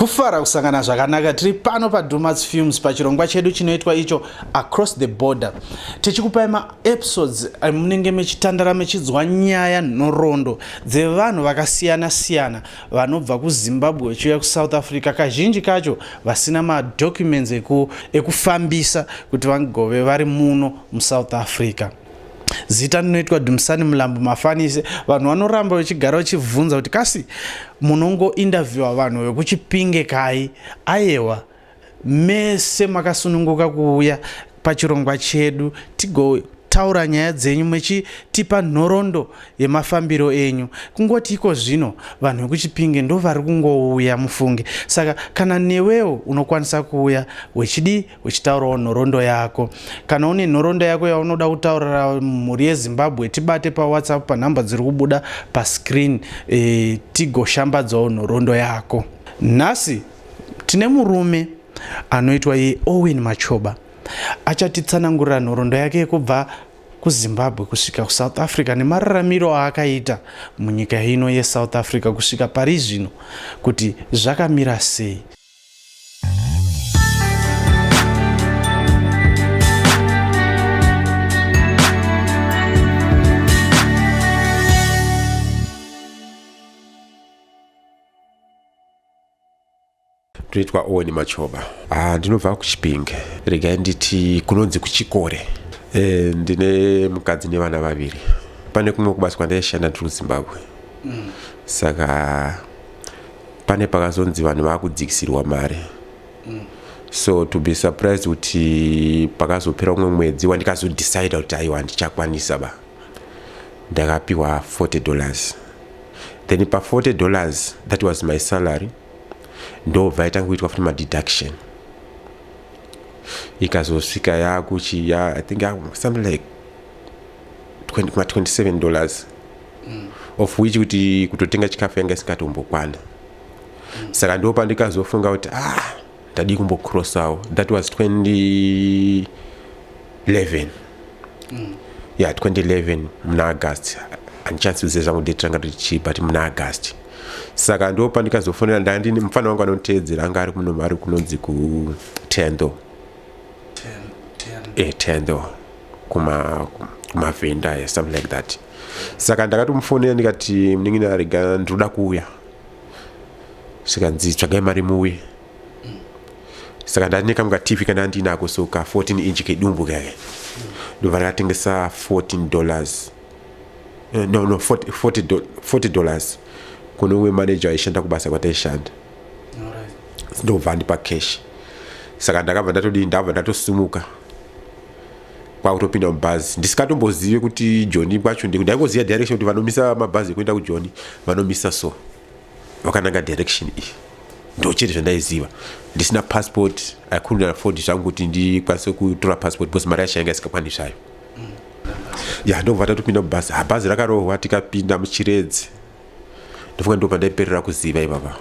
Kufara kusangana zvakanaka, tiri pano paDumas Films pachirongwa chedu chinoitwa icho Across the Border, tichikupai maepisodes munenge mechitandara mechidzwa nyaya, nhoroondo dzevanhu vakasiyana siyana vanobva kuZimbabwe vachiuya kuSouth Africa, kazhinji kacho vasina madocuments ekufambisa kuti vangove vari muno muSouth Africa. Zita rinoitwa Dumisani Mulambo Mafanise. Vanhu vanoramba vachigara vachibvunza kuti kasi munongointerviewa vanhu vekuChipinge kai? Ayewa, mese makasununguka kuuya pachirongwa chedu tigotaura nyaya dzenyu, mechitipa nhoroondo yemafambiro enyu. Kungoti iko zvino vanhu vekuChipinge ndo vari kungouya, mufunge. Saka kana newewo unokwanisa kuuya wechidii, uchitaurawo nhoroondo yako. Kana une nhoroondo yako yaunoda kutaurira mhuri yeZimbabwe, tibate paWhatsApp panhamba dziri kubuda pascreen, tigoshambadzawo nhoroondo yako. Nhasi tine murume anoitwa iye Owen Machoba, achatitsanangurira nhoroondo yake yekubva kuZimbabwe kusvika kuSouth Africa nemararamiro aakaita munyika ino yeSouth Africa kusvika pari zvino, kuti zvakamira sei. Ndinoitwa Owen Machoba. Ah, ndinobva kuChipinge, regai nditi kunonzi kuChikore. Ndine mukadzi nevana vaviri. Pane kumwe kubasa kwandaishanda ndiri kuZimbabwe. Saka pane pakazonzi vanhu vakudzikisirwa mari. So to be surprised kuti pakazopera umwe mwedzi wandikazodecida kuti aiwa, handichakwanisa ba, ndakapiwa $40. Then pa $40, that was my salary, ndobva yaitanga kuitwa futi madeduction, ikazosvika yakuchi ya, I think something like 20, kuma $27, of which kuti kutotenga chikafu yanga isingatombokwana. Saka ndo pandikazofunga kuti ah, ndadii kumbocrossawo. That was 2011. Yeah, 2011 muna August, handichazive zvangu date ranga richi, but muna August. Saka ndo pandikazofonera, ndandini mufana wangu anoteedzera, anga ari kuno, ari kunonzi kuTendo, Tendo, kumavhenda, something like that. Saka ndakatomufonera ndikati, "Munin'ina, rega ndinoda kuuya." Svikanzi, "Tsvagai mari muuye." Saka ndandine kamwe kaTV kana ndinako, so ka 14 inch kedumbu kake, ndobva ndakatengesa $14, no, $40 kune umwe manager aishanda kubasa kwataishanda, ndobva andipa cash. Saka ndakabva ndatodii, ndabva ndatosimuka kwakutopinda mubhazi, ndisikatombozive kuti Joni kwacho. Ndaingoziva direction kuti vanomisa mabhazi ekuenda kuJoni vanomisa so vakananga direction iyi, ndo chete zvandaiziva. Ndisina passport, I couldn't afford zvangu kuti ndikwanise kutora passport because mari yacho yanga isingakwani zvayo. Ya, ndobva tatopinda mubhazi. Ha, bhazi rakarohwa, tikapinda muChiredzi. Ndofunga ndobva ndaiperera kuziva ipapa.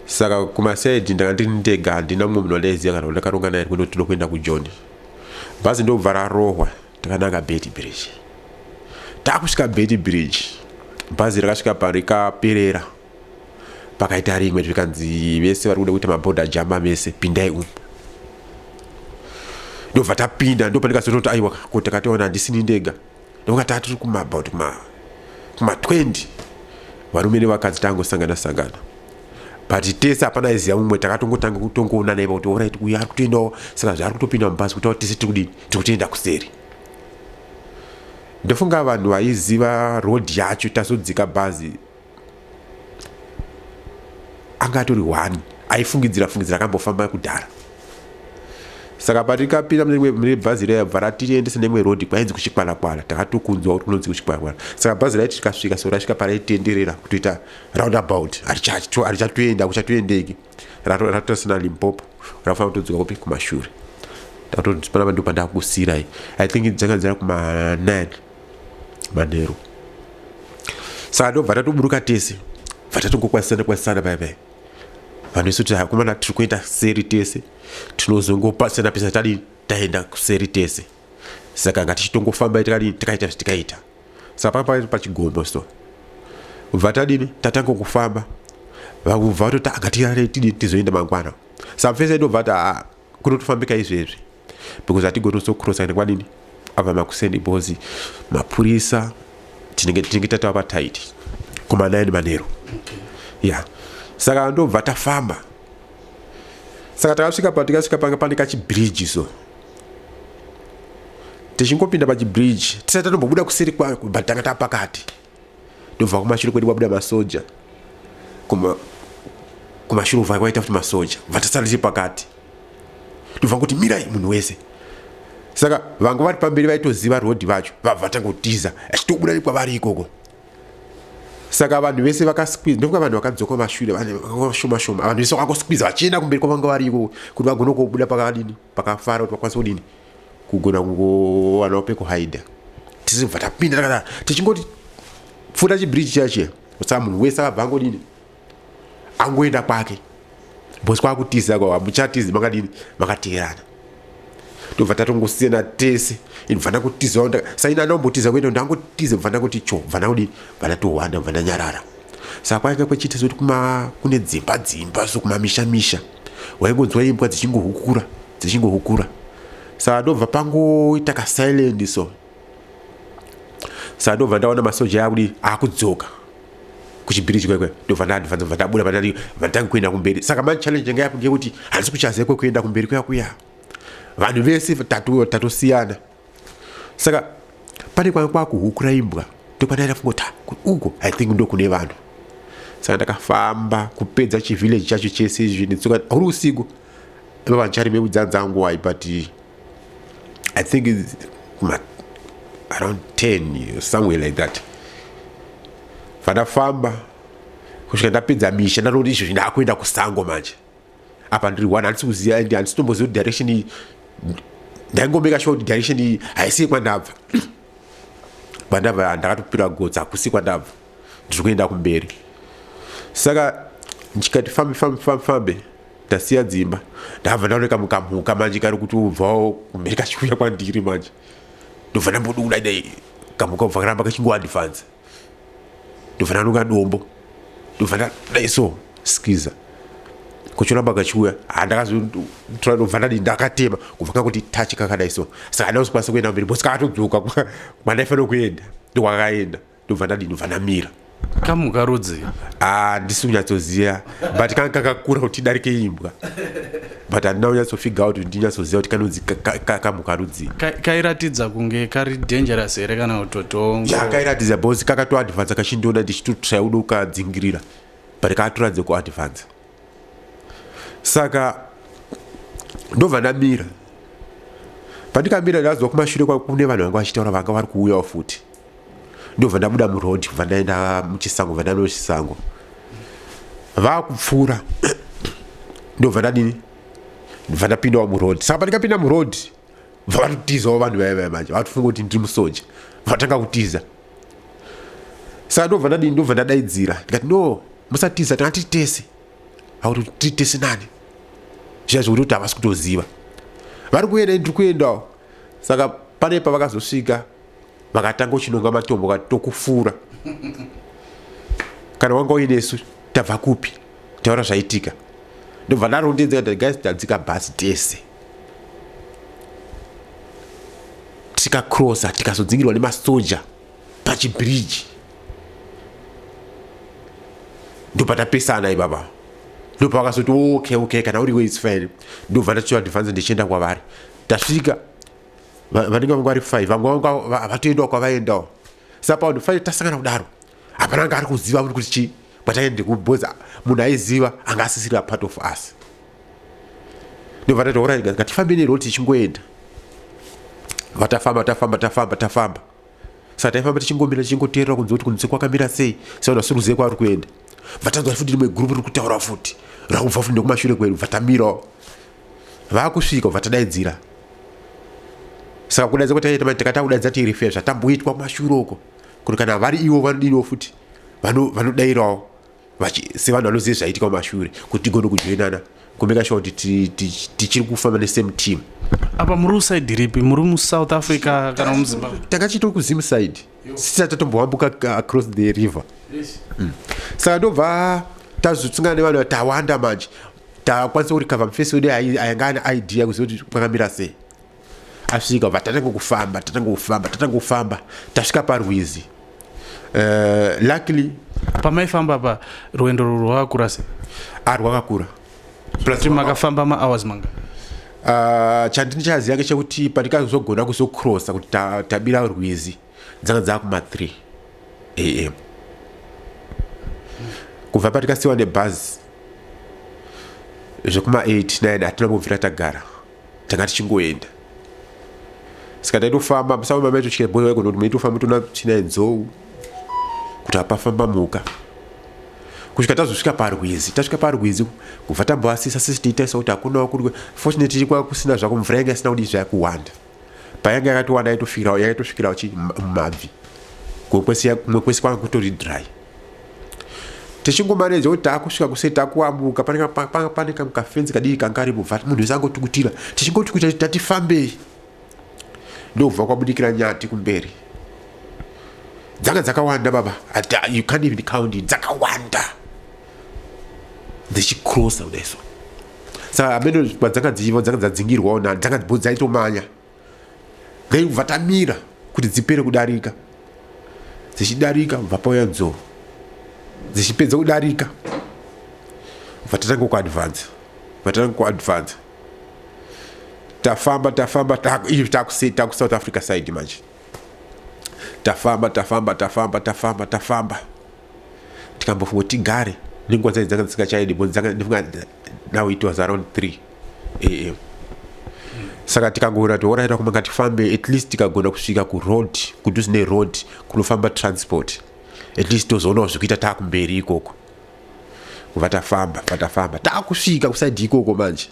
Saka kumasaidi ndanga ndiri ndega, handina mumwe munhu wandaiziva kana ndakaronga naye kuti tinoda kuenda kuJoni. Bhazi ndobva rarohwa, takananga Beitbridge. Takusvika Beitbridge, bhazi rakasvika parikaperera, pakaita rimwe, zvikanzi vese vari kuda kuita maborder jumper mese pindai umu. Ndobva tapinda. Ndo pandikazototi aiwa, ko takatoona handisini ndega. Ndokunga tatiri kuma about kuma 20 varume nevakadzi, tangosangana sangana, but tese hapana aiziva mumwe. Takatongotanga kutongoonana ipa kuti alright, uyu ari kutoendawo, saka zvaari kutopinda mubhazi kuti tese tiri kudini, tiri kutoenda kuseri. Ndofunga vanhu vaiziva road yacho, tazodzika bhazi, anga atori one aifungidzira fungidzira akambofamba kudhara. Saka patikapinda mune bhazi raya, bva ratiendesa neimwe rodhi kwainzi kuChikwalakwala. Takatokunzwa kuti kunonzi kuChikwalakwala. Saka bhazi raiti tikasvika so, rasvika paraitenderera kutoita roundabout, harichatoenda, kuchatoendeki, ratosina Limpopo, rafanira kutodzoka kupi, kumashure. Panapa ndo pandakusirai. I think dzanga dzira kuma 9 manheru. Saka ndobva tatoburuka tese, bva tatongokwasisana kwasisana paya paya vanhu isu kuti hakumana, tiri kuenda seri tese, tinozongopasana pesa tadii, taenda kuseri tese. Saka ngatichitongofamba tikadii, tikaita zvatikaita. Saka panga pakaita pachigomo, so bva tadini, tatanga kufamba. Vakubva vatoti ngatirare tidi tizoenda mangwana. Saka mufesi aitobva ati haa kunotofambika izvezvi because hatigoni kuzokrosa kuenda kwadini ava makuseni because mapurisa tinenge tinenge tatava pataiti kuma 9 manheru. Okay. Yeah. Saka ndobva tafamba. Saka takasvika pa tikasvika panga pane kachibridge so. Tichingopinda pachibridge tisati tatombobuda kuseri kwayo but tanga tapakati. Ndobva kumashure kwedu kwabuda masoja. Kuma kumashure ubva kwaita futi masoja. Bva tasara tiri pakati. Ndobva kuti mirai munhu wese. Saka vanga vari pamberi vaitoziva road vacho vabva vatanga kutiza achitobuda nekwavari ikoko. Saka vanhu vese vakasqueeze ndofunga vanhu vakadzoka mashure vashoma shoma vanhu vese vakangosqueeze vachienda kumberi kwavanga vari ikoko kuti vagone kubuda pakadini pakafara kuti vakwanise kudini kugona kungowanawo pekuhaida tichibva tapinda takadaro tichingoti pfuura chibridge chiya chiya saka munhu wese akabva angodini angoenda kwake because kwakutiza kwa hamuchatizi makadini makateerana tobva tatongosiyana tese inobva ndakutiza saina andombotiza kuenda ndangotiza bva ndangoti cho bva ndakudini bva ndatohwanda bva ndanyarara saka kwainge kwechiita sekuti kuma kune dzimba dzimba so kumamisha misha waingonzwa imbwa dzichingohukura dzichingohukura saka ndobva pangoita kasilent so saka ndobva ndaona masoja akudi akudzoka kuchibhiriji kwekwe ndobva ndadvanza bva ndabuda pandani vandange kuenda kumberi saka manje challenge yanga yapo ngeyekuti handisi kuchaziva kwekuenda kumberi kuya kuya vanhu vese tatosiyana saka pane kwanga kwakuhukura imbwa ndokwandaida funga kuti uko i think ndokune vanhu saka ndakafamba kupedza chivillage chacho chese izvi netsoka uri usiku ivava ndicharimemudza dzangu wai but i think it's kuma around 10 somewhere like that vandafamba kusvika ndapedza misha ndanoti izvozvi ndakuenda kusango manje apa ndiri one handisi kuziva and handisi tomboziva kuti direction iyi ndaingomeka sure kuti direction iyi haisi kwandabva kwandabva ndakatopira gotsi hakusi kwandabva ndiri kuenda kumberi saka ndikati fambe fambe fambe fambe ndasiya dzimba ndabva ndaoneka mukamhuka manje kari kuti ubvawo kumberi kachiuya kwandiri manje ndobva ndamboduda dai kamhuka kubva karamba kachingoadvanza ndobva ndanuka dombo ndobva ndadai so skiza kuchoramba kachiuya handakazotora ndobva ndadi ndakatema kubva kakuti tachi kakadai so saka handina kuzokwanisa kuenda kumberi bcause kakatodzoka kwandaifanira kuenda ndokwakaenda ndobva ndadi ndobva ndamira Kamuka rudzi? Ah, ndisi kunyatsoziva but kanga kakakura kuti idarike imbwa but handina kunyatsofiga out kuti ndinyatsoziva kuti kanonzi kamuka rudzi. Kairatidza kunge kari dangerous here kana kutotongo? Ya, kairatidza because kakatoadvansa kachindiona ndichitotry kuda kukadzingirira but katoratidza kuadvansa saka ndobva ndamira pandikamira ndazwa kumashure kune vanhu vanga vachitaura vanga vari kuuyawo futi ndobva ndabuda muroad kubva ndaenda muchisango bva ndaenda muchisango vakupfuura ndobva ndadini ndobva ndapindawo muroad saka pandikapinda muroad bva vatotizawo vanhu vaya vaya manje vatofunga kuti ndiri musoja vatanga kutiza saka ndobva ndadini ndobva ndadaidzira ndikati no musatiza tanga tiri tese akuti tiri tese nani zviya zvekuti kuti havasi kutoziva vari kuenda ndiri kuendawo saka pane pavakazosvika vakatanga uchinonga matombo kati tokufura kana wanga uinesu tabva kupi taura zvaitika ndobva ndarondedzera ndati guys tadzika bhasi tese tikakrosa tikazodzingirwa nemasoja pachibhiriji ndopatapesana ipapa ndopavakazoti okay okay kana uriwe its fine ndobva ndachivadvanza ndichienda kwavari tasvika vanenge vanga vari five vamwe vanga vatoendawo kwavaendawo saka pavanhu five tasangana kudaro hapana anga ari kuziva kuti kuti chii kwataende kuboza munhu aiziva anga asisiri a part of us ndobva tati orit ngatifambe neroti tichingoenda vatafamba tafamba tafamba tafamba saka taifamba tichingomira tichingoteerera kunze kuti kunze kwakamira sei sevanhu vasiri kuziva kwavari kuenda vatanzwa futi rimwe gurupu riri kutaura futi rakubva futi nekumashure kwedu vatamirawo vakusvika ubva tadaidzira saka kudaidza kwataiita manje takati takudaidza tiri fair zvatamboitwa kumashure uko kuti kana vari ivo vanodiniwo futi vanodairawo sevanhu vanoziva zvaitika kumashure kuti tigone kujoinana kumeka sure kuti tichiri kufamba nesame team apa muri kuside ripi muri musouth africa kana muzimbabwe tanga tichitori kuzim side sisati tatomboambuka across the river yes. mm. saka ndobva Tazosangana nevanhu tawanda manje, takwanisa kurecover mufesi wedu ainga ane idea kuziva kuti kwakamira sei. Asvika, bva tatanga kufamba, tatanga kufamba, tatanga kufamba, tasvika parwizi. Luckily Pamaifamba pa rwendo rwu rwakakura sei? Ah, rwakakura. Plus kuti makafamba mahours manga? Chandinichaziva ngechekuti pandikazogona kuzocrossa kuti tabira rwizi, dzanga dzakuma 3 am kubva patikasiwa nebhazi. Zvekuma 8 9 hatina kubvira tagara, tanga tichingoenda. Saka taitofamba musango mamaitosvika bhoyi waigona kuti maitofamba toona tsvina yenzou, kuti hapafamba mhuka, kusvika tazosvika parwizi. Tasvika parwizi, kubva tamboasisa sisi tiitaisa kuti hakunawo kuri. Fortunately kwanga kusina zvako, mvura yanga isina kudii zvaya kuwanda. Payanga yakatowanda yaitosvikirawo chi mumabvi. Kumwe kwese kwanga kutori dry. Tichingomaneja kuti taakusvika kusei, takuambuka, pane kamukafenzi kadiki kanga karipo. Bva munhu wese angotukutira, tichingotukutira tatifambei, ndobva kwabudikira nyati kumberi. Dzanga dzakawanda baba, you can't even count it, dzakawanda dzichicrossa kudai so. Saka amene kwadzanga dzichiva, dzanga dzadzingirwawo na dzanga dzaitomanya. Then kubva tamira kuti dzipere kudarika. Dzichidarika, bva pauya nzou. Dzichipedza kudarika, bva tatanga kuadvance, bva tatanga kuadvance. Tafamba, tafamba, izvi takuSouth Africa side manje. Tafamba, tafamba, tafamba, tafamba, tafamba, tikambofunga kuti tigare nenguva dzacho dzanga dzisingachaendi. Ndifunga now it was around 3 am. Saka tikangoona kuti alright, kuma ngatifambe, at least tikagona kusvika kuroad, kudhuze neroad kunofamba transport, at least tozoonawo zvekuita taakumberi ikoko. Kubva tafamba, bva tafamba, taakusvika kuside ikoko manje,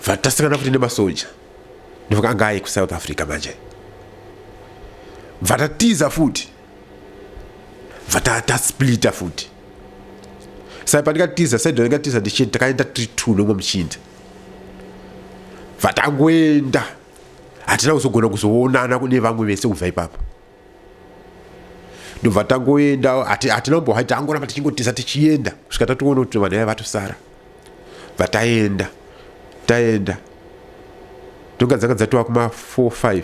bva tasangana futi nemasoja. Ndifunga anga aye kuSouth Africa manje. Bva tatiza futi, bva tasplita futi. Saka pandikatiza side randikatiza ndichiti takaenda tiri two nomwe muchinda, bva tangoenda, hatina kuzogona kuzoonana kune vamwe vese kubva ipapo. Ndobva tangoenda, hatina kumbohai, tangoramba tichingotiza tichienda kusvika tatoona kuti vanhu vaiva vatosara. Bva taenda, taenda, tonga dzanga dzatova kuma 4 5,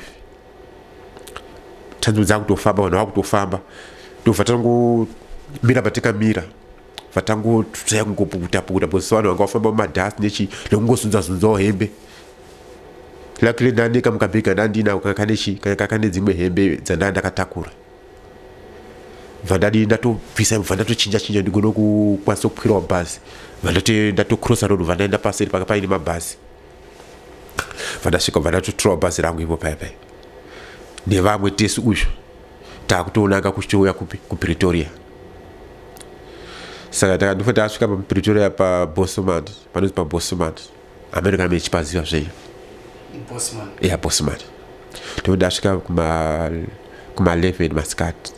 tanzwa dzakutofamba, vanhu vakutofamba. Ndobva tangomira patikamira, vatangotsaya kungopukuta pukuta because vanhu vanga vafamba mumadhasi nechi nekungozunza zunzawo hembe. Luckily ndandika mukabhegi ndandinako kane chi kane dzimwe hembe dzandanga ndakatakura. Bva ndadii, ndatobvisa, bva ndatochinja chinja ndigone kukwanisa kukwirawo bhazi. Bva ndatocrossa road, bva ndaenda paseri panga paine mabhazi. Bva ndasvika, bva ndatotorawo bhazi rangu ipo paya paya nevamwe tesi. Uzvo taakutoonanga kuchitouya kupi? KuPretoria. Saka takandifa tasvika paPretoria, paBosman, panonzi paBosman, america mechipaziva zvenyu. Bosman. Ya, Bosman. Ndobva ndasvika kuma 11 masikati,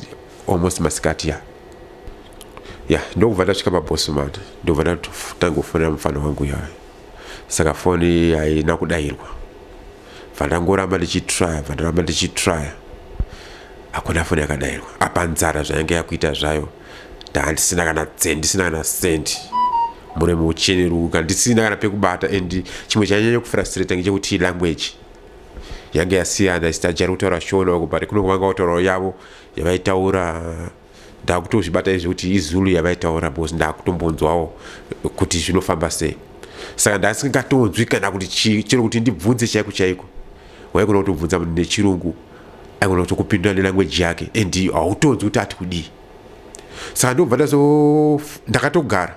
almost masikati, ya. Ndokubva ndasvika paBosman, ndobva ndatanga kufonera mufana wangu yayo. Saka foni haina kudayirwa. Bva ndangoramba ndichitraya, bva ndaramba ndichitraya, hakuna foni yakadayirwa. Apa nzara zvainge yakuita zvayo, ndandisina kana tsendi, ndisina kana sendi, muremo ucheneruka, ndisina kana pekubata. And chimwe chainyanya kufrustrata ngechekuti language yange yasiyana. Isitajari kutaura Shona uko, but kuno vanga kutaurawo yavo yavaitaura. Ndakutozvibata izvi kuti iZulu yavaitaura because ndakutombonzwawo kuti zvinofamba sei. Saka ndasingatonzwi kana kuti chero kuti ndibvunze chaiko chaiko. Waigona kutobvunza munhu nechirungu, aigona kutokupindura nelanguage yake and hautonzwi kuti ati kudii. Saka ndobva ndazo ndakatogara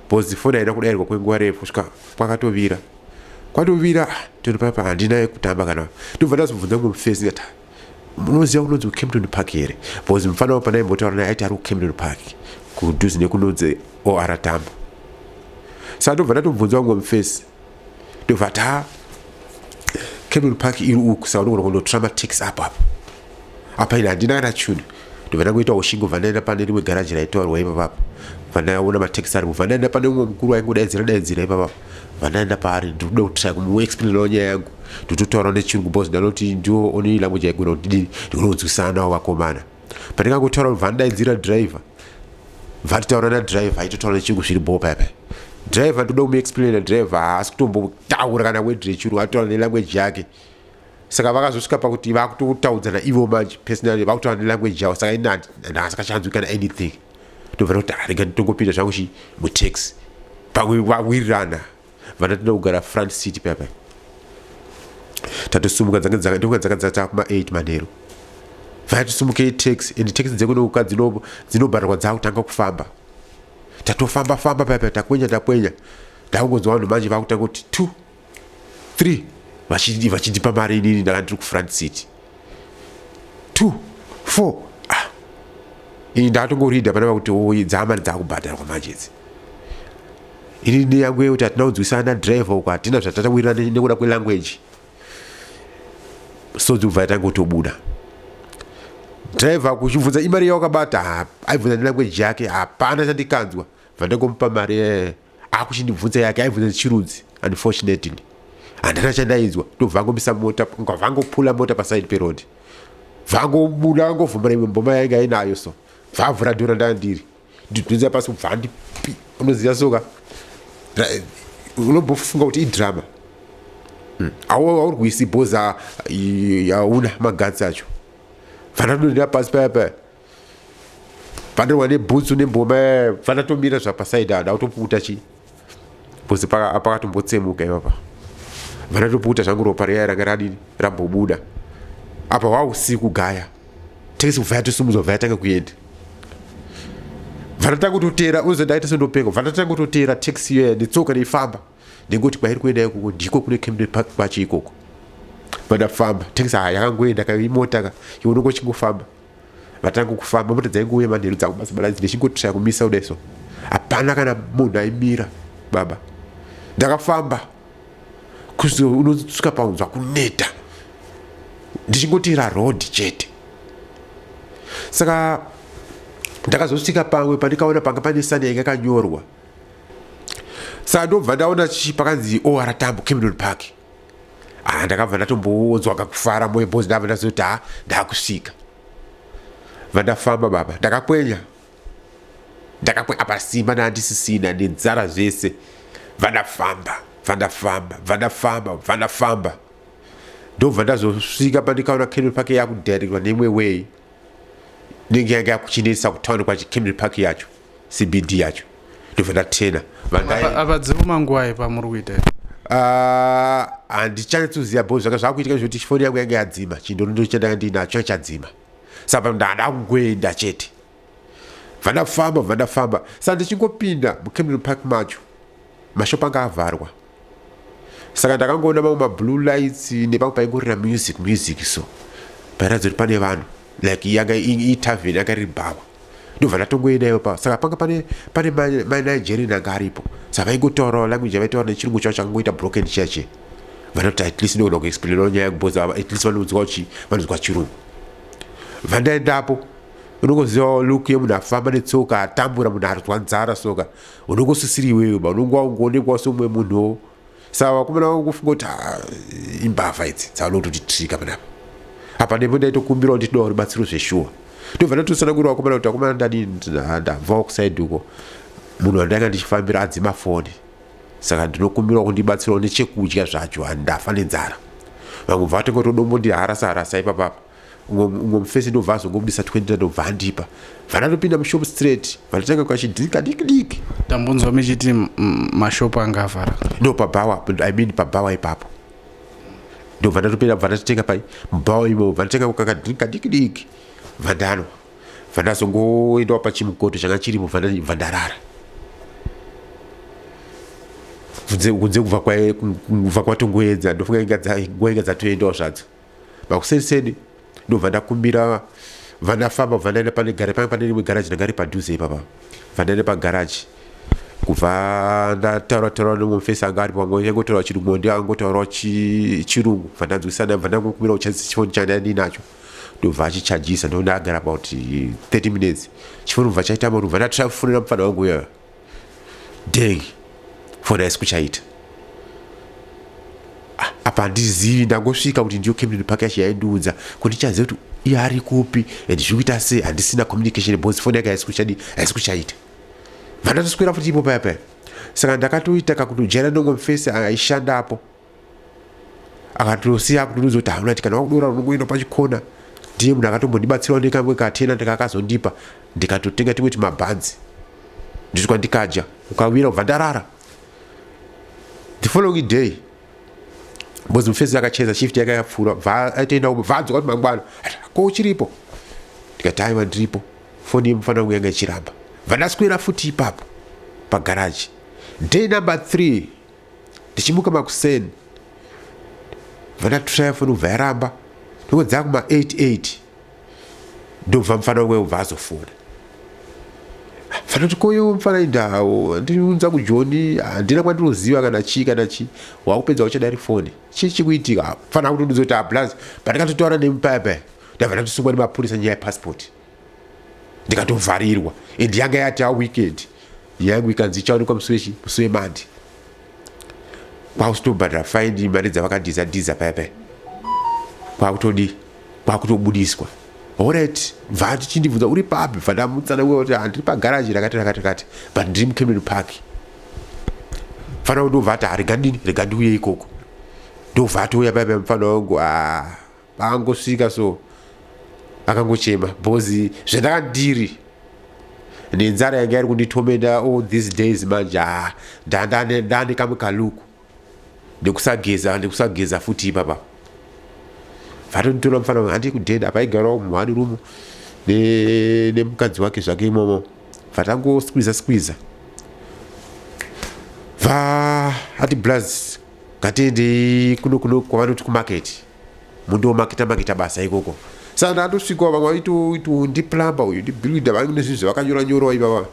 because foni haina kudayirwa kwenguva refu, kusvika kwakatovira, kwatovira. Tori papa, handina kutamba kana. Ndobva ndazobvunza mumwe mufesi ndikati, "Munoziva kunonzi kuKempton Park here?" Because mufana wa pandaimbotaura naye aiti ari kuKempton Park, kudhuze nekunonzi OR Tambo. Saka ndobva ndatobvunza mumwe mufesi, ndobva ta Kempton Park iri uku, saka unogona kundotora mataxi apo apo apa. Ini handina kana chunhu. Ndobva ndangoita ushingo, bva ndaenda pane rimwe garaji raitaurwa ipapapo, bva ndaona mataxi aripo, bva ndaenda pane mumwe mukuru aingodaidzira daidzira ipapapo. Bva ndaenda paari, ndikuda kutry kumuexplainawo nyaya yangu, ndototaurawo nechirungu because ndanoti ndio only language yaigona kuti dini, ndikuda kunzwisana navo vakomana. Pandingangotaura, bva ndaidzira driver. Vatitaura nadriver, aitotaura nechirungu zviri bho paya paya. Driver ndoda kumuexplaina, driver haasi kutombotaura kana word rechirungu, atotaura nelanguage yake. Saka vakazosvika pakuti vakutotaudzana ivo manje personally, vakutaura nelanguage yavo. Saka ini handasakachanzwi kana anything. Ndobva kuti, "Ah, rega nditongopinda zvangu chi mutaxi, pamwe vawirirana." Vanatenda kugara front seat paya paya. Tatosumuka, ndonga dzanga dzata kuma 8 manheru. Vayatosumukei taxi, and taxi dzekunoka dzinobhadharwa, dzakutanga kufamba. Tatofamba famba paya paya, takwenya takwenya, ndakungonzwa vanhu manje vakutanga kuti 2 3, vachindipa mari. Inini ndanga ndiri kufront seat. 2 4, ah, ini ndakatongorida panapa kuti oi, dzamari dzakubhadharwa manje idzi. Inini yangu yekuti hatina kunzwisana driver uko, hatina zvatatawirira nekuda kwelanguage. So dzikubva yatanga kutobuda. Driver kuchibvunza, "Imari yawakabata?" Aibvunza nelanguage yake, hapana chandikanzwa. Bva ndangomupa mari. Akuchindibvunza yake, aibvunza nechirudzi. Unfortunately handina chandainzwa. Ndobva angomisa mota, ngabva angopula mota paside peroad, bva angobuda, angovhumura imwe mboma yainge ainayo. So bva avhura dhora ndandiri, ndidhunza pasi, bva andipi. Unoziva soka, unombofunga kuti idrama. Auri kuisi bhoza, hauna magatsi acho. Bva pasi paya paya, pandirwa nebhutsu nemboma. Bva ndatomira zvapasaidi, handa kutopukuta chi bhozi pakatombotsemuka ipapa. Bva ndatopukuta zvangu, ropa riya ranga radini rambobuda. Apa hwausiku gaya, tekisi kubva yatosimudzwa, bva yatanga kuenda. Bva ndatanga kutotera, unozi ndaita sendopenga. Bva ndatanga kutotera taxi iyoya netsoka neifamba, ndengoti kwairi kuenda ikoko ndiko kune Camden Park kwacho ikoko. Vandafamba, taxi ha yakangoenda ka, imota ka, iwe unongo chingofamba. Vatanga kufamba, mota dzaingouya manheru dzakubasa balanzi, ndichingotraya kumisa kudai so, hapana kana munhu aimira baba. Ndakafamba kusvika unosvika paunzwa kuneta, ndichingotera road chete. Saka ndakazosvika pamwe pandikaona panga pane sign yainge yakanyorwa. Saka ndobva ndaona chichi pakanzi OR Tambo, Camden Park. Ah, ndakabva ndatombonzwa kakufara moyo bhozi. Ndabva ndazoti, ha, ndakusvika. Vandafamba baba, ndakakwenya ndakakwenya, apa simba ndandisisina nenzara zvese. Vandafamba, vandafamba, vandafamba, vandafamba, ndobva ndazosvika pandikaona Camden Park yakudirectwa neimwe way inenge yanga yakuchinetsa kutauni kwacho, Camden Park yacho, CBD yacho. Ndobva ndatena. Apa dziri manguva pamuri kuita? Ah, handichanyatsoziva bho zvanga zvakuitika zvekuti foni yangu yanga yadzima, chindorondo chandanga ndinacho chadzima. Saka ndada kungoenda chete. Vandafamba, vandafamba. Saka ndichingopinda muCamden Park macho, mashopu anga avharwa. Saka ndakangoona mamwe mablue lights nepamwe paingorira music music, so pairatidza kuti pane vanhu, like yanga itavern, yanga riri bhawa. Ndobva ndatongoenda ipapo. Saka panga pane maNigerian anga aripo. Saka vaingotaurawo language yavaitaura nechirungu chavo chakangoita broken chiya chiya. Vanoti at least ndogona kuexplainawo nyaya because at least vanonzwa chi vanonzwa chirungu. Vandaendapo, unongozivawo look yemunhu afamba netsoka, atambura, munhu arizwa nzara. Soka unongosisiri iwewe ba unonge waungoonekwa somumwe munhuwo. Saka vakomana vangofunga kuti, "Ah, imbavha idzi dzauda kutotitrika panapa." Apa nepo ndaitokumbirawo, ndichidawo rubatsiro zveshuwa. Ndobva ndatotsanangurira vakomana kuti, "Vakomana, ndadini, ndabvawo kusaidi uko, munhu wandanga ndichifambira adzima foni, saka ndinokumbirawo kundibatsirawo nechekudya zvacho, handafa nenzara." Vamwe bva vatenga kutodombondiharasa harasa ipapapa. Umwe mufesi ndobva azongobudisa 20, ndobva andipa. Bva ndatopinda mushop straight, vandatanga kachidhika diki diki. Tambonzwa muchiti mashopu anga avhara. No, pabhawa, I mean pabhawa ipapo. Ndobva ndatopinda, bva ndatotenga pai mubhawa imo, bva ndatenga kakadhika diki diki, bva ndanwa, bva ndazongoendawo pachimukoto changa chirimo, bva ndarara kunze. Kubva kwatongoedza, ndofunga nguva inga dzatoendawo zvadzo. Makuseniseni ndobva ndakumbira, bva ndafamba, bva ndaenda pane gare panga pane rimwe garaji ranga riri padhuze ipapa. Bva ndaenda pagaraji, kubva ndataura taura nemumwe mufesi anga aripo, angotaura chirungu, ndi angotaurawo chirungu. Bva ndanzwisana, bva ndangokumbira kuchajisa chifoni changa ndinacho, ndobva achichajisa. Ndo ndagara about 30 minutes, chifoni bva chaita moto. Bva ndatira kufonera mufana wangu uyoyo, deng, foni haisi kuchaita. Ah, apa handizivi, ndangosvika kuti ndiyo Camden Park yacho yaindiudza, kuti ndichaziva kuti iye ari kupi and zviri kuita sei. Handisina communication because foni yake haisi kuchadi, haisi kuchaita. Vandatoswera futi ipo paya paya. Saka ndakatoita kakutojaira ndongo mfesi aishandapo. Akatosiya akutoudza kuti hauna kana wakudora unongoenda pachikona. Ndiye munhu akatombondibatsirawo nekamwe katena ndikakazondipa ndikatotenga timwe timabhanzi. Ndisvika ndikadya ukawira ubva ndarara. The following day because mufesi akacheza shift yake yakapfuura bva aitoenda bva adzoka kuti mangwana ko uchiripo ndikati aiwa ndiripo foni yemufana wangu yanga ichiramba bva ndaswera futi ipapo pagaraji day number 3 ndichimuka makuseni bva ndatraya foni kubva yaramba ndongo dzakuma 88 ndobva mufana wangu ubva azofona. Fanoti koyo mufana indawo ndiunza kujoni, handina kwandinoziva kana chii kana chii, wakupedza uchadari foni, chii chikuitika? Fana kutondudza kuti ablaz pandikatotaura nemupaya paya ndabva ndatosungwa nemapurisa nyaya yepassport, ndikatovharirwa. And yanga yati aweekend yangu ikanzi ichaonekwa musi wechi musi wemandi, kwakusitobhadhara faini mari dzavakadhiza dhiza paya paya, kwakutodi kwakutobudiswa. Alright, bva tichindibvunza uri papi, bva ndamutsanangura kuti handiri pagaraji rakati rakati rakati, but ndiri muCameron Park. Mfana wangu ndobva ati rega ndini rega ndiuye ikoko. Ndobva atouya paya paya mufana wangu angosvika so akangochema because zvandakandiri nenzara yanga iri kunditomenda all these days. Manje ndane kamwe kaluku nekusageza nekusageza futi ipapa. Vatonditora mufana wangu handi kudhenda apa aigarawo muone room nemukadzi wake zvake imomo. Vatangosqueeza squeeza, va ati blaz ngatiendei kuno kuno kwavanoti kumarket, mundomaketa maketa basa ikoko. Saka ndandosvikawo vamwe vaitoiti ndiplumber uyu, ndibuilder, vane zvinhu zvavakanyora nyorawo ipapa.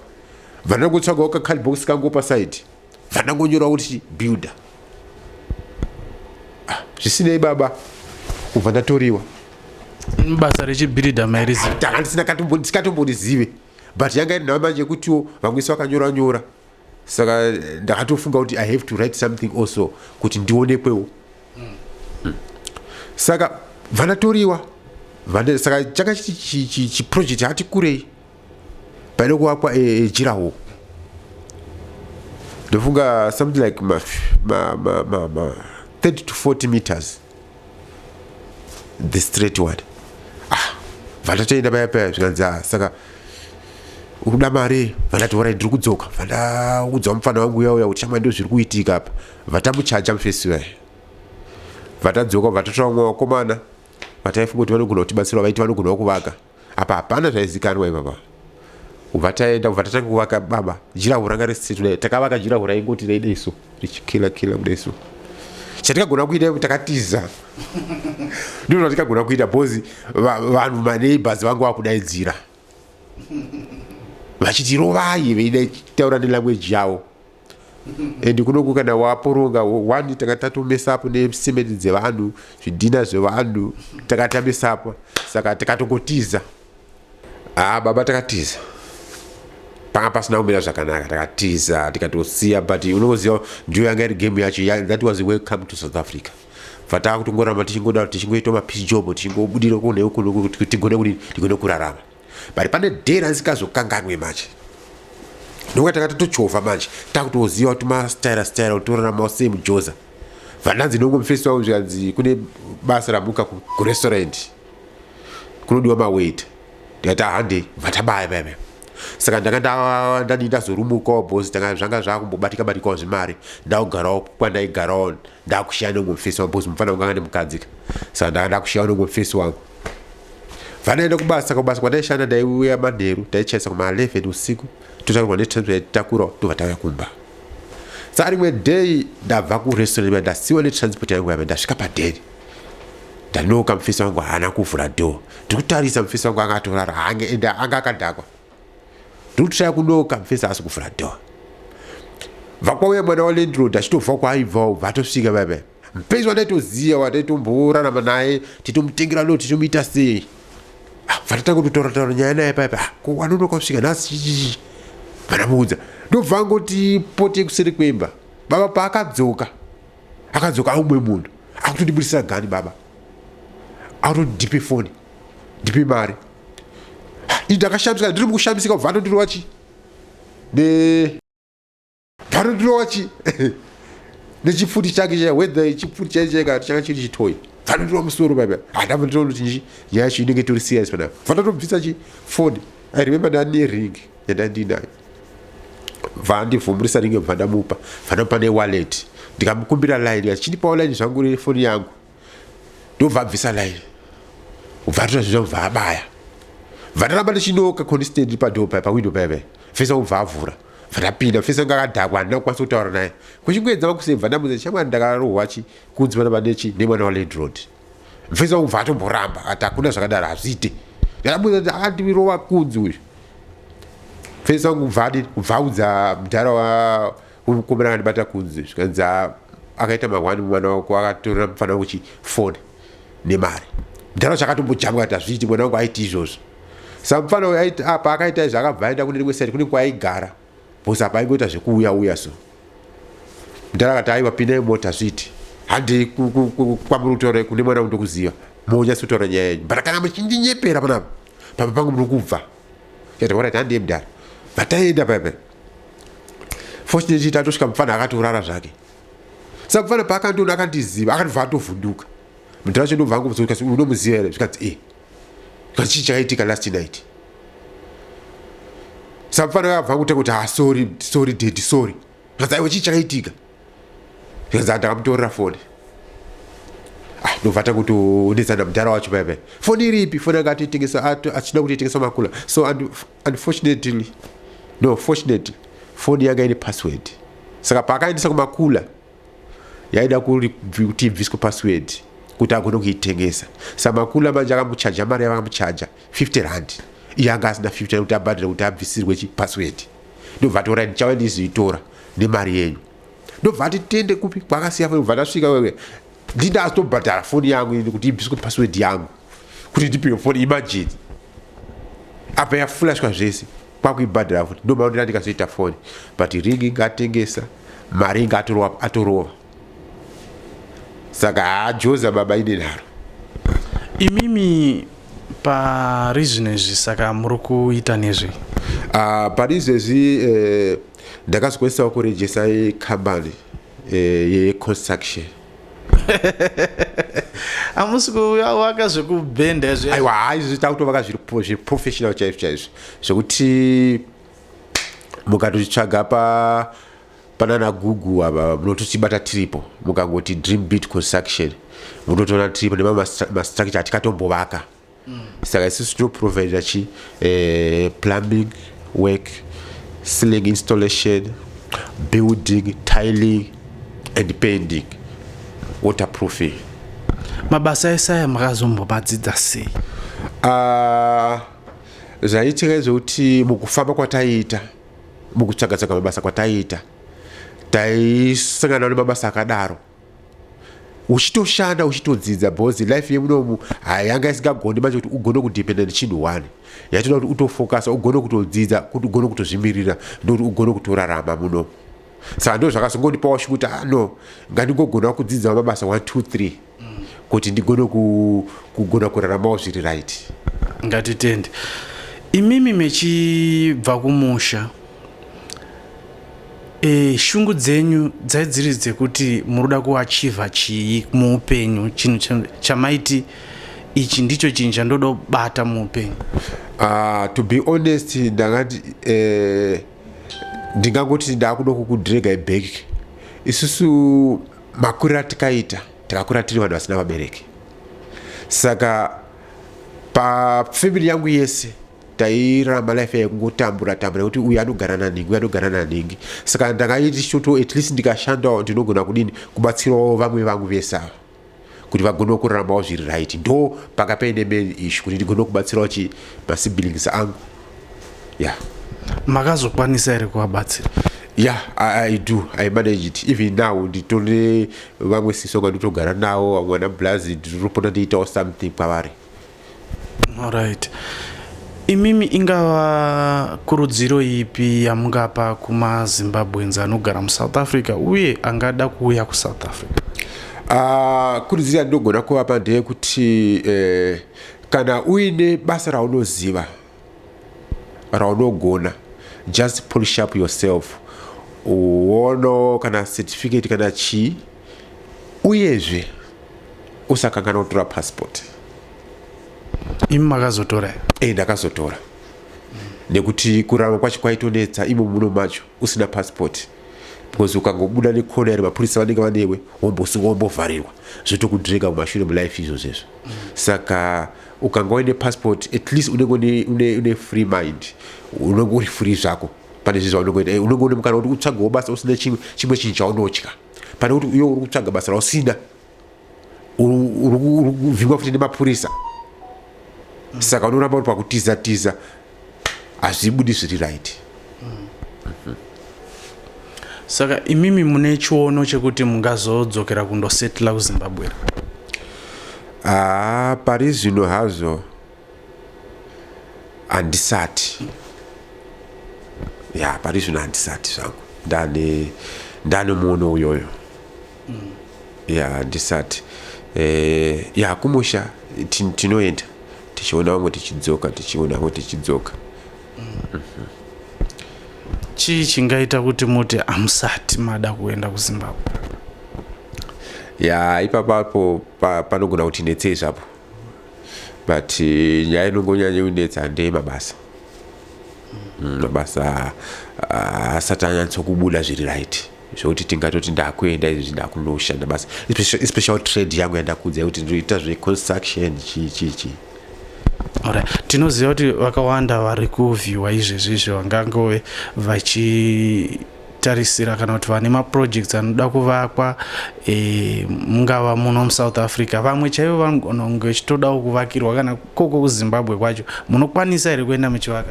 Vandangotsvagawo kacardbox kangu paside, vandangonyorawo kuti builder. Zvisinei baba, kubva ndatoriwa. Basa rechibhiridha mairiziva? Tanga ndisingatomborizive, but yanga iri nhau manje yekutiwo vamwe isi vakanyora nyora, saka ndakatofunga kuti I have to write something also kuti ndionekwewo. Saka vandatoriwa, saka changa chiti chiproject hati kurei paine kuvakwa durawall, ndofunga something like ma 30 to 40 meters, the straight one. Vandatoenda paya paya, zvikanzi saka ukuda mari. Vandati orai, ndiri kudzoka. Vandaudza mufana wangu uya uya kuti chama ndo zviri kuitika apa. Vatamuchaja mufesi uya, vatadzoka, vatatora vamwe vakomana vataifunga kuti vanogona kutibatsira, vaiti vanogonawo kuvaka. Apa hapana zvaizikanwa ipapa. Kubva taenda, kubva tatanga kuvaka baba, durawall ranga risiri kudai. Takavaka durawall raingoti reidai so, richikila kila kudai so. Chatikagona kuita, takatiza, ndizvo zvatikagona kuita because vanhu maneighbors vangu vakudaidzira vachiti rovai, veitaura nelanguage yavo. And kunoku kana waporonga one, tanga tatomesapo nesimende dzevanhu, zvidhina zvevanhu takatamisapo, saka tikatongotiza. Baba, takatiza, panga pasina kumira zvakanaka, takatiza tikatosiya. But unoziva ndiyo yanga iri game yacho. That was welcome to South Africa. Bva taakutongoramba tichingoda tichingoita mapiece job, tichingobudira kune kuno kuti tigone kudini, tigone kurarama. But pane day randisikazokanganwe manje, ndokuti takati tochovha manje, takutoziva kuti mastaira staira kutoraramawo sei mujoza. Vandanzi nongo mufesi wangu, zvikanzi kune basa ramuka kurestaurant, kunodiwa mawaiter. Ndikati handei, vatabaya paya. Saka ndanga ndadii, ndazorumukawo bhosi, tanga zvanga zvakumbobatika batikawo zvemari, ndakugarawo kwandaigarawo, ndakushiya nongo mufesi wangu bhosi, mufana wangu anga nemukadzi. Saka ndanga ndakushiya nongo mufesi wangu. Vandaenda kubasa, kubasa kwandaishanda ndaiuya manheru, taichaisa kuma11 usiku, totakurwa netransport, tobva tauya kumba. Saka rimwe day ndabva kurestaurant, ndasiwa netransport yangu yava, ndasvika padheni, ndanoka, mufesi wangu haana kuvhura door. Ndiri kutarisa, mufesi wangu anga atorara ende anga akadhakwa. Ndiri kutraya kunoka, mufesi haasi kuvhura door. Bva kwauya mwana walandlord achitobva kwaaibvawo, bva atosvika vaiva mupesi wandaitoziva, wandaitomborarama naye, titomutengera lo, tichomuita sei. Bva tatanga kutotaura taura nyaya naye paya paya. Ko wanonoka kusvika nhasi chichichi? Vanamuudza, ndobva angoti pote kuseri kwemba. Baba, paakadzoka, akadzoka aumwe munhu akutondibudisira gani baba, akutoti ndipe foni, ndipe mari. Ini ndakashamisika, ndiri mukushamisika, kubva atondirova chi. Ne vanondirova chi nechipfuti chake chaya, whether chipfuti chai chaika changa chiri chitoyi, vanondirova musoro paipa. Handabva nditoona kuti nyaya yacho inenge itori serious panapa. Vandatobvisa chi phone. I remember ndane ring yandandinayo, vandivhumurisa ring, bva ndamupa, vandamupa newallet. Ndikamukumbira line, achindipawo line zvangu nefoni yangu. Ndobva abvisa line, ubva atora zvinhu, bva abaya. Bva ndichinoka constantly padoor paya, pawindow paya paya. Fesa ubva avhura, bva ndapinda. Fesa nga akadhakwa, handina kukwanisa kutaura naye. Kuchingoedza makusebva, ndamudza, "Shamwari, ndakarohwa chi kunzi pana panechi nemwana walandlord." Mfesa ubva atomboramba, ati, "Hakuna zvakadaro, hazviite." Ndakabudza kuti akandirova kunzi uyu. Mfesa wangu ubva adini, ubva audza mudhara wemukomana akandibata kunzi, zvikanzi, "Akaita mahwani, mwana wako akatorera mufana wangu chifoni nemari." Mudhara wacho akatombojamba, kati, "Hazviiti, mwana wangu aiti izvozvo." Saka mufana uyu apa akaita izvo, akabva aenda kune rimwe side, kune kwaaigara, because apa aingoita zvekuuya uya. So mudhara akati, "Aiwa, pindai mota, zviiti, handei kwamuri kutaura kune mwana wangu, ndokuziva, monyatsotaura nyaya yenyu. But kana muchindinyepera panapa pamba pangu, muri kubva." Kati, "Alright, handei mudhara." Vataenda paipa. Fortunately tatosvika, mufana akatorara zvake. Saka mufana paakandiona akandiziva, akatobva atovhunduka. Mudhara wacho ndobva angobvunza, "Unomuziva here?" Zvikanzi, "E." Zvikanzi, "Chii chakaitika last night?" Saka mufana akabva angotanga kuti, "Ah, sorry, sorry daddy, sorry." Zvikanzi, "Aiwa, chii chakaitika?" Zvikanzi, "Ndakamutorera foni." Ah, ndobva tangotonetsana mudhara wacho paipai, "Foni iripi?" Foni anga atoitengesa, achida kutoitengesa makula. So unfortunately, no, fortunately, foni yanga ine password. Saka paakaendesa kumakula, yaida kuti ibviswe password kuti agone kuitengesa. Saka makula manje akamuchaja mari yavakamuchaja, R50. Iye anga asina 50 kuti abhadhire kuti abvisirwe chipassword. Ndobva ati, "Ndichauya ndizoitora nemari yenyu." Ndobva ati, "Tende kupi kwakasiya foni." Bva ndasvika wewe, ndindatobhadhara foni yangu ini kuti ibviswe password yangu kuti ndipiwe foni. Imagine, apa yaflashwa zvese, kwakuibhadhara futi. Ndomaonera ndikazoita foni, but ring ingatengesa, mari inga atorova. Saka haajoza baba ine nharo. Imimi pari zvino izvi, saka muri kuita nezvei? Pari izvezvi ndakazokwanisawo kurejesa kambani yeconstruction. Hamusi kuvaka zvekubhenda izvi? Aiwa, hai, izvi takutovaka zviri zveprofessional chaizvo chaizvo, zvekuti mukatochitsvaga pa panana Google apa, munotochibata tiripo. Mukangoti Dream Beat Construction, munotoona tiripo nemastructure atikatombovaka. Saka isusu tinoprovida chi plumbing work, ceiling installation, building, tiling and painting, waterproofing. Mabasa ese aya makazombomadzidza sei? Zvaitika izvekuti mukufamba kwataiita, mukutsvaga-tsvaga mabasa kwataiita, taisangana nemabasa akadaro, uchitoshanda uchitodzidza, because life yemunomu hayanga isingagoni manje kuti ugone kudependa nechinhu one. Yaitoda kuti utofokasa, ugone kutodzidza kuti ugone kutozvimirira, ndokuti ugone kutorarama munomu. Saka ndo zvakazongondipawo kuti, ah, no, ngandingogonawo kudzidzawo mabasa 1 2 3 kuti ndigone kugona kuraramawo zviri right. Ngatitende. Imimi mechibva kumusha, shungu dzenyu dzai dziri dzekuti muri kuda kuachivha chii muupenyu? Chinhu chamaiti ichi ndicho chinhu chandoda kubata muupenyu? To be honest, ndangati ndingangoti ndakuda kukudrega back. Isusu makuriro atikaita, takakura tiri vanhu vasina vabereki. Saka pafamily yangu yese tairarama life yekungotambura tambura, yekuti uyu anogara naningi, uyu anogara naningi. Saka ndakaiti choto, at least ndikashandawo, ndinogona kudini kubatsirawo vamwe vangu vese ava kuti vagone kuraramawo zviri right. Ndo panga paine main issue, kuti ndigone kubatsirawo chi masiblings angu, yeah. Makazokwanisa here kuvabatsira? Yeah, I do. I manage it even now. Nditone vamwe sisonga nditogara navo, vamwe vana blazi, ndinotopota ndiitawo something kwavari. Alright. Imimi ingava kurudziro ipi yamungapa kumaZimbabweans anogara muSouth Africa uye angada kuuya kuSouth Africa? Kurudziro yandinogona kuvapa ndeyekuti kana uine basa raunoziva, raunogona, Just polish up yourself, uono kana certificate kana chii, uyezve usakanganwa kutora passport. Imi makazotora? E, ndakazotora nekuti kurarama kwacho kwaitonetsa imo muno macho usina passport, because ukangobuda nekona iri, mapurisa vanenge vanewe, wombosungwa, wombovharirwa, zvotokudrega mumashure mulife izvozvo izvo. Saka ukanga uine passport, at least unenge une free mind, unenge uri free zvako pane zvinhu zvaunongoita. Unenge une mukana kuti utsvagewo basa usina chimwe chinhu chaunotya, pane kuti iwe uri kutsvaga basa rausina, uri kuvhingwa futi nemapurisa. Saka unoramba uri pakutiza tiza, hazvibudi zviri right. Saka imimi mune chiono chekuti mungazodzokera kundosetla kuZimbabwe? Haa, pari zvino hazvo handisati. Ya, pari zvino handisati zvangu ndane muono uyoyo. Ya, handisati. Ya, kumusha tinoenda tichiona vamwe, tichidzoka, tichiona vamwe, tichidzoka. Chii chingaita kuti muti hamusati mada kuenda kuZimbabwe? Ya, ipapapo panogona kuti netsei zvapo, but nyaya inongonyanya kunetsa ndeyemabasa. Mabasa asati anyatsokubuda zviri right zvokuti tingatoti ndakuenda izvi, ndakunoshanda basa, especially trade yangu yandakuudza kuti ndinoita zveconstruction, chii chii chii. Alright. Tinoziva kuti vakawanda vari kuvhiwa izvezvi izvi vangangove vachitarisira kana kuti vane maprojects anoda kuvakwa, mungava muno muSouth Africa, vamwe chaivo vanogona kunge vachitodawo kuvakirwa kana koko kuZimbabwe kwacho. Munokwanisa here kuenda muchivaka?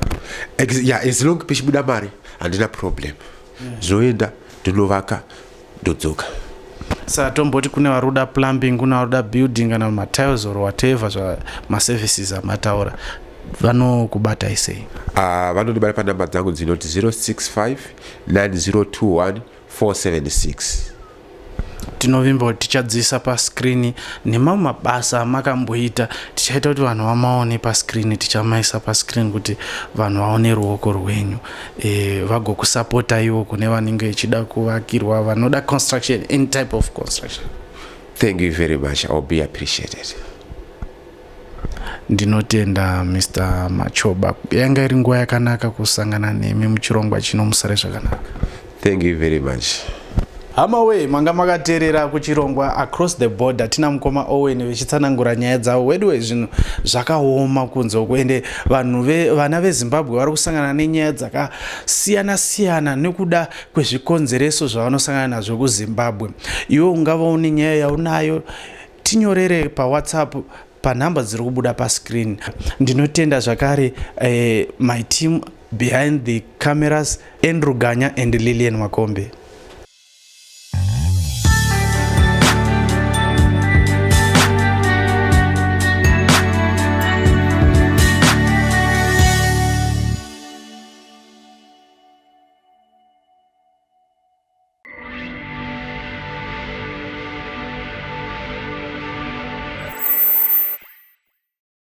Yeah, as long pechibuda mari, handina problem. Zvinoenda, ndinovaka, ndodzoka. Saka tomboti kune vari kuda plumbing, kune vari kuda building kana matiles or whatever zva maservices amataura, vanokubatai sei? Vanondibata panamba dzangu dzinoti 065 9021 476. Tinovimba kuti tichadzisa paskrini nemamwe mabasa amakamboita. Tichaita kuti vanhu vamaone paskrini, tichamaisa paskrini kuti vanhu vaone ruoko rwenyu, vagokusapota iwo kune vanenge vechida kuvakirwa, vanoda construction, any type of construction. Thank you very much, I'll be appreciated. Ndinotenda, Mr Machoba. Yanga iri nguva yakanaka kusangana nemi muchirongwa chino. Musare zvakanaka. Thank you very much. Hama wee, manga makateerera kuchirongwa Across the Border. Tina mukoma Owen vechitsanangura nyaya dzavo. Weduwe, zvinhu zvakaoma kunze uko, ende vanhu vana veZimbabwe vari kusangana nenyaya dzakasiyana siyana nekuda kwezvikonzereso zvavanosangana nazvo kuZimbabwe. Iwe ungava une nyaya yaunayo, tinyorere paWhatsApp panhamba dziri kubuda pascreen. Ndinotenda zvakare my team behind the cameras, Andrew Ganya and Lilian Makombe.